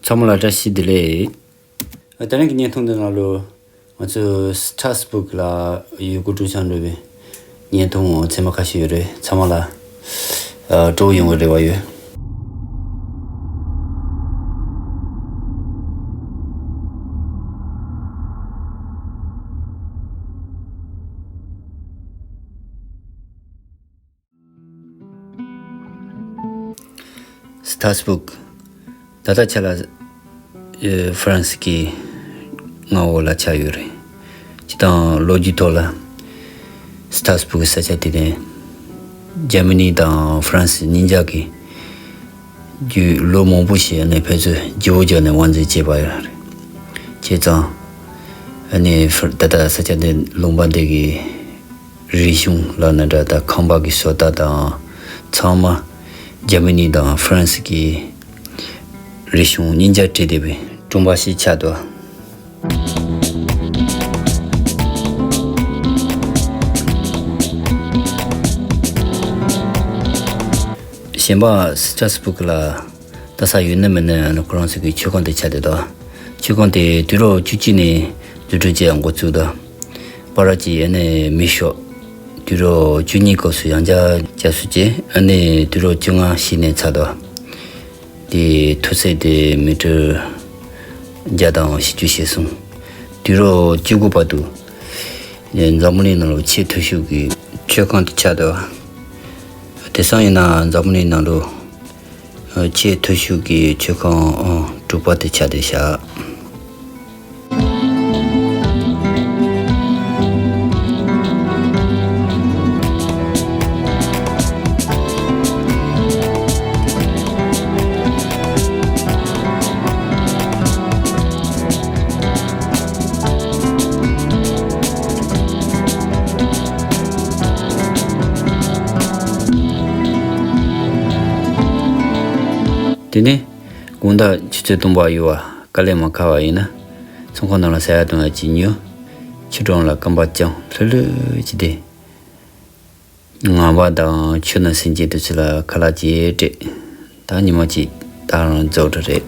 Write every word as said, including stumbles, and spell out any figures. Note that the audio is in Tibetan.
ཚང་མ་ལ་བཀྲ་ཤིས་བདེ་ལེགས། ད་རིང་གི་བརྙན་ཐུང་འདི་ནང་ལོ། ང་ཚོ་སི་ཊར་སི་བུག་ལ་ཡུལ་སྐོར་སྤྲོ་འཆམ་འགྲོ་བའི་བརྙན་ཐུང་ཚད་མ་ཁ་ཤས་ཡོད་རེད། ཚང་མ་ལ་སྤྲོ་བོ་ཡོང་བའི་རེ་བ་ཡོད། སི་ཊར་སི་བུག་ད་ལྟ་ཆ་ལ་ཨེ་ཧྥ་རན་སི་གི་མངའ་འོག་ལ་ཆགས་ཡོད་རེད། སྤྱིར་བཏང་ལོ་རྒྱུས་ཐོག་ལ་སི་ཊར་སི་བུག་གི་ས་ཆ་དེ་ནི་འཇར་མ་ནི་དང་ཧྥ་རན་སི་གཉིས་ཆ་གི་རྒྱུད་ལོ་མང་པོ་ཞིག་ནས་ཕན་ཚུན་བརྗེ་བོ་རྒྱག་ནས་དབང་འཛིན་བྱས་པ་ཡོད་རེད། བྱས་ཙང་ཨ་ནི་ཧྥ་ད་ལྟ་ས་ཆ་འདི་ལུང་པ་འདི་གི་རིག་གཞུང་ལབ་ན་འདྲ། ད་ཁང་པ་གི་བཟོ་ལྟ་དང་ཚང་མ་འཇར་མ་ནི་དང་ཧྥ་རན་སི་གི་རིག་གཞུང་གཉིས་ཆ་བྲིས་བསྡད་པའི་སྒྲུང་པ་ཞིག་ཆགས་འདུག། གཞན་པ་སི་ཊར་སི་བུག་ལ་ལྟ་ས་ཡོད་ན་མེད་ན་ཁོ་རང་ཚོ་གི་མཆོད་ཁང་དེ་ཆགས་བསྡད་འདུག། མཆོད་ཁང་དེ་དུས་རབས་བཅུ་གཅིག་ནས་འཛུགས་སྐྲུན་བྱས་འགོ་བཙུགས་འདུག། པར་གྱི་ཨ་ནི་མི་ཤོག་དུས་རབས་བཅུ་གཉིས་སྐབས་སུ་ཡང་བསྐྱར་བསྐྱར་གསོ་བྱས། ཨ་ནི་དུས་རབས་བཅོ་ལྔ་ཤི་ནས་ཚར་འདུག། དེའི་མཐོ་ཚད་དེ་མི་ཊར་བརྒྱ་དང་བཞི་བཅུ་ཞེ་གསུམ། དུས་རབས་བཅུ་དགུ་བར་དུ་འཛམ་བུ་གླིང་ནང་ལ་ཆེས་མཐོ་ཤོས་ཀྱི་མཆོད་ཁང་དེ་ཆགས་འདུག། དེང་སང་ཡིན་ན་འཛམ་བུ་གླིང་ནང་ལ་ཆེས་མཐོ་ཤོས་ཀྱི་མཆོད་ཁང་དྲུག་པ་དེ་ཆགས་བསྡད་ཤག། དེ་ནས་དགོང་དག་ཆུ་ཚོད་སྟོང་པ་ཡོལ་བ། དཀའ་ལས་མ་ཁག་པ་ཡིན་ན་ཚོང་ཁང་ནང་ལ་ཟ་ཡག་འཐུང་ཡག་ཅིག་ཉོས། ཆུ་གྲོང་ལ་རྐང་པ་བརྐྱངས་ལྷོད་ལྷོད་ཅིག་བསྡད། ངང་པ་དང་ཆུ་ནང་སེམས་ཅན་དེ་ཚོ་ལ་ཁ་ལག་ཅིག་སྤྲད། ད་ཉི་མ་གཅིག་ད་རང་རྫོགས་འགྲོ་རེད།